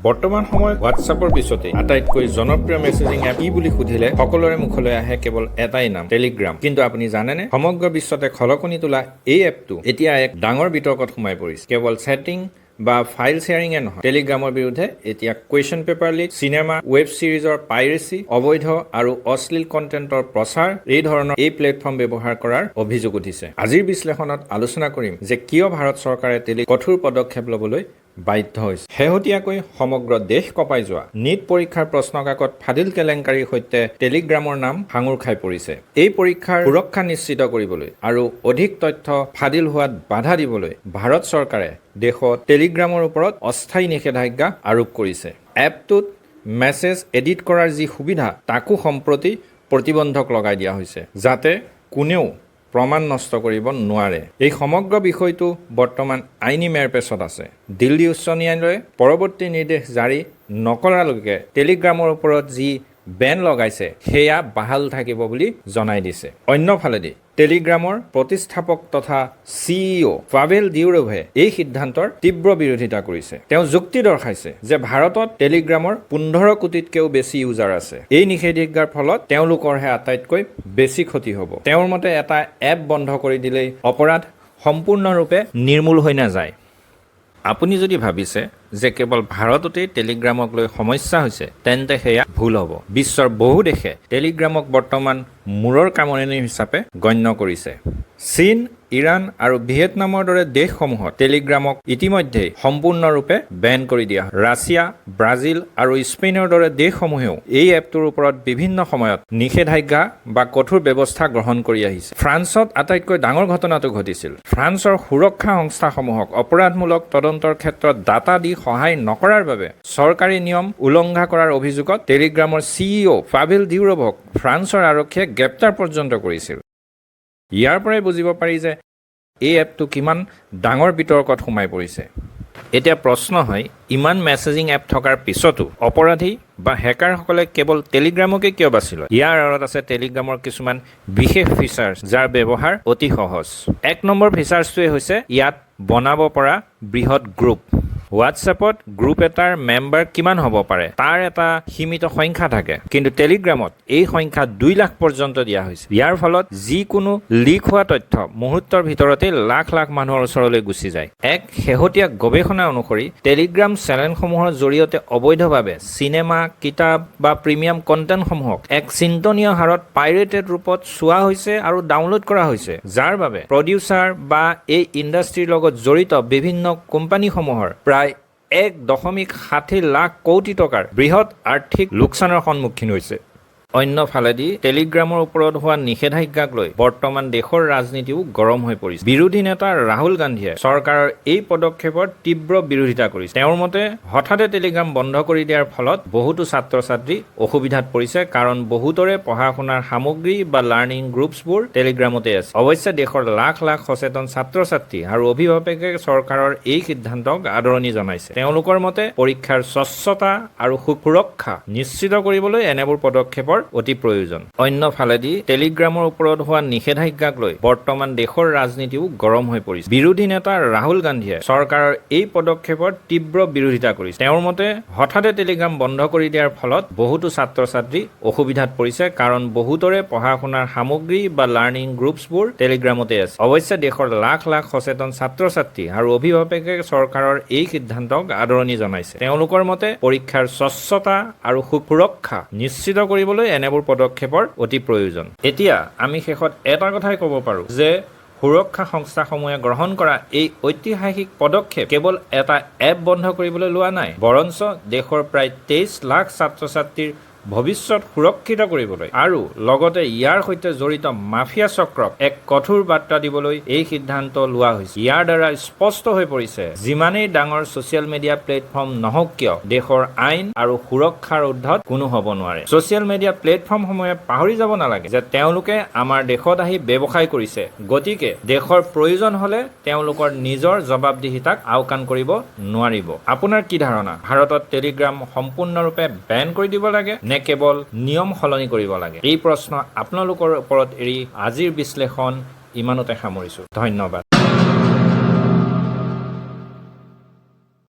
বৰ্তমান সময়ত হোৱাটছআপৰ পিছতেই আটাইতকৈ জনপ্ৰিয় মেছেজিং এপ কি বুলি সুধিলে সকলোৰে মুখলৈ আহে কেৱল এটাই নাম, টেলিগ্ৰাম। কিন্তু আপুনি জানেনে, সমগ্ৰ বিশ্বতে খলকনি তোলা এই এপটো এতিয়া এক ডাঙৰ বিতৰ্কত সোমাই পৰিছে? কেৱল চেটিং বা ফাইল শ্বেয়াৰিঙে নহয়, টেলিগ্ৰামৰ বিৰুদ্ধে এতিয়া question paper leak, cinema, web ছিৰিজৰ পাইৰেচি, অবৈধ আৰু অশ্লীল কণ্টেণ্টৰ প্ৰচাৰ, এই ধৰণৰ এই প্লেটফৰ্ম ব্যৱহাৰ কৰাৰ অভিযোগ উঠিছে। আজিৰ বিশ্লেষণত আলোচনা কৰিম যে কিয় ভাৰত চৰকাৰে টেলি কঠোৰ পদক্ষেপ ল'বলৈ বাধ্য হৈছে। শেহতীয়াকৈ সমগ্ৰ দেশ কঁপাই যোৱা নীট পৰীক্ষাৰ প্ৰশ্নকাকত ফাদিল কেলেংকাৰীৰ সৈতে টেলিগ্ৰামৰ নাম সাঙুৰ খাই পৰিছে। এই পৰীক্ষাৰ সুৰক্ষা নিশ্চিত কৰিবলৈ আৰু অধিক তথ্য ফাদিল হোৱাত বাধা দিবলৈ ভাৰত চৰকাৰে দেশত টেলিগ্ৰামৰ ওপৰত অস্থায়ী নিষেধাজ্ঞা আৰোপ কৰিছে। এপটোত মেছেজ এডিট কৰাৰ যি সুবিধা, তাকো সম্প্ৰতি প্ৰতিবন্ধক লগাই দিয়া হৈছে, যাতে কোনেও প্ৰমাণ নষ্ট কৰিব নোৱাৰে। এই সমগ্ৰ বিষয়টো বৰ্তমান আইনী মেৰপেচত আছে। দিল্লী উচ্চ ন্যায়ালয়ে পৰৱৰ্তী নিৰ্দেশ জাৰি নকৰালৈকে টেলিগ্ৰামৰ ওপৰত যি বেন লগাইছে, সেয়া বাহাল থাকিব বুলি জনাই দিছে। অন্যফালেদি টেলিগ্ৰামৰ প্ৰতিষ্ঠাপক তথা চিইঅ' পাভেল ডিউৰভে এই সিদ্ধান্তৰ তীব্ৰ বিৰোধিতা কৰিছে। তেওঁ যুক্তি দৰ্শাইছে যে ভাৰতত টেলিগ্ৰামৰ 15 কোটিতকৈও বেছি ইউজাৰ আছে। এই নিষেধাজ্ঞাৰ ফলত তেওঁলোকৰহে আটাইতকৈ বেছি ক্ষতি হ'ব। তেওঁৰ মতে এটা এপ বন্ধ কৰি দিলেই অপৰাধ সম্পূৰ্ণৰূপে নিৰ্মূল হৈ নাযায়। আপুনি যদি ভাবিছে যে কেৱল ভাৰততেই টেলিগ্ৰামক লৈ সমস্যা হৈছে, তেন্তে সেয়া ভুল হ'ব। বিশ্বৰ বহু দেশে টেলিগ্ৰামক বৰ্তমান মূৰৰ কামোৰণি হিচাপে গণ্য কৰিছে। চীন, ইৰাণ আৰু ভিয়েটনামৰ দৰে দেশসমূহত টেলিগ্ৰামক ইতিমধ্যেই সম্পূৰ্ণৰূপে বেন কৰি দিয়া হয়। ৰাছিয়া, ব্ৰাজিল আৰু স্পেইনৰ দৰে দেশসমূহেও এই এপটোৰ ওপৰত বিভিন্ন সময়ত নিষেধাজ্ঞা বা কঠোৰ ব্যৱস্থা গ্ৰহণ কৰি আহিছে। ফ্ৰান্সত আটাইতকৈ ডাঙৰ ঘটনাটো ঘটিছিল। ফ্ৰান্সৰ সুৰক্ষা সংস্থাসমূহক অপৰাধমূলক তদন্তৰ ক্ষেত্ৰত ডাটা দি সহায় নকৰাৰ বাবে চৰকাৰী নিয়ম উলংঘা কৰাৰ অভিযোগত টেলিগ্ৰামৰ চিইঅ' পাভেল ডিউৰভক ফ্ৰান্সৰ আৰক্ষীয়ে গ্ৰেপ্তাৰ পৰ্যন্ত কৰিছিল। ইয়াৰ পৰাই বুজিব পাৰি যে এই এপটো কিমান ডাঙৰ বিতৰ্কত সোমাই পৰিছে। এতিয়া প্ৰশ্ন হয়, ইমান মেছেজিং এপ থকাৰ পিছতো অপৰাধী বা হেকাৰসকলে কেৱল টেলিগ্ৰামকে কিয় বাছি লয়? ইয়াৰ আঁৰত আছে টেলিগ্ৰামৰ কিছুমান বিশেষ ফিচাৰ্ছ, যাৰ ব্যৱহাৰ অতি সহজ। এক নম্বৰ ফিচাৰ্ছটোৱে হৈছে ইয়াত বনাব পৰা বৃহৎ গ্ৰুপ। হোৱাটছএপত গ্ৰুপ এটাৰ মেম্বাৰ কিমান হ'ব পাৰে, তাৰ এটা সীমিত সংখ্যা থাকে। কিন্তু টেলিগ্ৰামত এই সংখ্যা 2 লাখ পৰ্যন্ত দিয়া হৈছে। ইয়াৰ ফলত যিকোনো লিক হোৱা তথ্য মুহূৰ্তৰ ভিতৰতেই লাখ লাখ মানুহৰ ওচৰলৈ গুচি যায়। এক শেহতীয়া গৱেষণা অনুসৰি টেলিগ্ৰাম চেনেলসমূহৰ জৰিয়তে অবৈধভাৱে চিনেমা, কিতাপ বা প্ৰিমিয়াম কণ্টেণ্টসমূহক এক চিন্তনীয় হাৰত পাইৰেটেড ৰূপত চোৱা হৈছে আৰু ডাউনলোড কৰা হৈছে, যাৰ বাবে প্ৰডিউচাৰ বা এই ইণ্ডাষ্ট্ৰীৰ লগত জড়িত বিভিন্ন কোম্পানীসমূহৰ প্ৰায় 1.60 লাখ কোটি টকাৰ বৃহৎ আৰ্থিক লোকচানৰ সন্মুখীন হৈছে। অন্য ফালেদি টেলিগ্ৰামৰ ওপৰত হোৱা নিষেধাজ্ঞাক লৈ বৰ্তমান দেশৰ ৰাজনীতিও গৰম হৈ পৰিছে। বিৰোধী নেতা ৰাহুল গান্ধীয়ে চৰকাৰৰ এই পদক্ষেপৰ তীব্ৰ বিৰোধিতা কৰিছে। তেওঁৰ মতে হঠাতে টেলিগ্ৰাম বন্ধ কৰি দিয়াৰ ফলত বহুতো ছাত্ৰ ছাত্ৰী অসুবিধাত পৰিছে, কাৰণ বহুতৰে পঢ়া শুনাৰ সামগ্ৰী বা লাৰ্ণিং গ্ৰুপছবোৰ টেলিগ্ৰামতে আছে। অৱশ্যে দেশৰ লাখ লাখ সচেতন ছাত্ৰ ছাত্ৰী আৰু অভিভাৱকে চৰকাৰৰ এই সিদ্ধান্তক আদৰণি জনাইছে। তেওঁলোকৰ মতে পৰীক্ষাৰ স্বচ্ছতা আৰু সুৰক্ষা নিশ্চিত কৰিবলৈ এনেবোৰ পদক্ষেপৰ অতি প্ৰয়োজন। অন্য ফালেদি টেলিগ্ৰামৰ ওপৰত হোৱা নিষেধাজ্ঞাক লৈ বৰ্তমান দেশৰ ৰাজনীতিও গৰম হৈ পৰিছে। বিৰোধী নেতা ৰাহুল গান্ধীয়ে চৰকাৰৰ এই পদক্ষেপৰ তীব্ৰ বিৰোধিতা কৰিছে। তেওঁৰ মতে হঠাতে টেলিগ্ৰাম বন্ধ কৰি দিয়াৰ ফলত বহুতো ছাত্ৰ ছাত্ৰী অসুবিধাত পৰিছে, কাৰণ বহুতৰে পঢ়া শুনাৰ সামগ্ৰী বা লাৰ্ণিং গ্ৰুপছবোৰ টেলিগ্ৰামতে আছে। অৱশ্যে দেশৰ লাখ লাখ সচেতন ছাত্ৰ ছাত্ৰী আৰু অভিভাৱকে চৰকাৰৰ এই সিদ্ধান্তক আদৰণি জনাইছে। তেওঁলোকৰ মতে পৰীক্ষাৰ স্বচ্ছতা আৰু সুৰক্ষা নিশ্চিত কৰিবলৈ এনেবোৰ পদক্ষেপৰ অতি প্ৰয়োজন। এতিয়া আমি শেষত এটা কথাই ক'ব পাৰোঁ যে সুৰক্ষা সংস্থাসমূহে গ্ৰহণ কৰা এই ঐতিহাসিক পদক্ষেপ কেৱল এটা এপ বন্ধ কৰিবলৈ লোৱা নাই, বৰঞ্চ দেশৰ প্ৰায় 23 লাখ ছাত্ৰ ছাত্ৰীৰ ভৱিষ্যত সুৰক্ষিত কৰিবলৈ আৰু লগতে ইয়াৰ সৈতে জড়িত মাফিয়া চক্ৰক এক কঠোৰ বাৰ্তা দিবলৈ এই সিদ্ধান্ত লোৱা হৈছে। ইয়াৰ দ্বাৰা স্পষ্ট হৈ পৰিছে, যিমানেই ডাঙৰ ছ'চিয়েল মিডিয়া প্লেটফৰ্ম নহওক কিয়, দেশৰ আইন আৰু সুৰক্ষাৰ ঊৰ্ধত কোনো হ'ব নোৱাৰে। ছ'চিয়েল মিডিয়া প্লেটফৰ্মসমূহে পাহৰি যাব নালাগে যে তেওঁলোকে আমাৰ দেশত আহি ব্যৱসায় কৰিছে। গতিকে দেশৰ প্ৰয়োজন হ'লে তেওঁলোকৰ নিজৰ জবাবদিহিতাক আওকাণ কৰিব নোৱাৰিব। আপোনাৰ কি ধাৰণা? ভাৰতত টেলিগ্ৰাম সম্পূৰ্ণৰূপে বেন কৰি দিব লাগে নে কেৱল নিয়ম সলনি কৰিব লাগে? এই প্ৰশ্ন আপোনালোকৰ ওপৰত এৰি আজিৰ বিশ্লেষণ ইমানতে সামৰিছোঁ। ধন্যবাদ।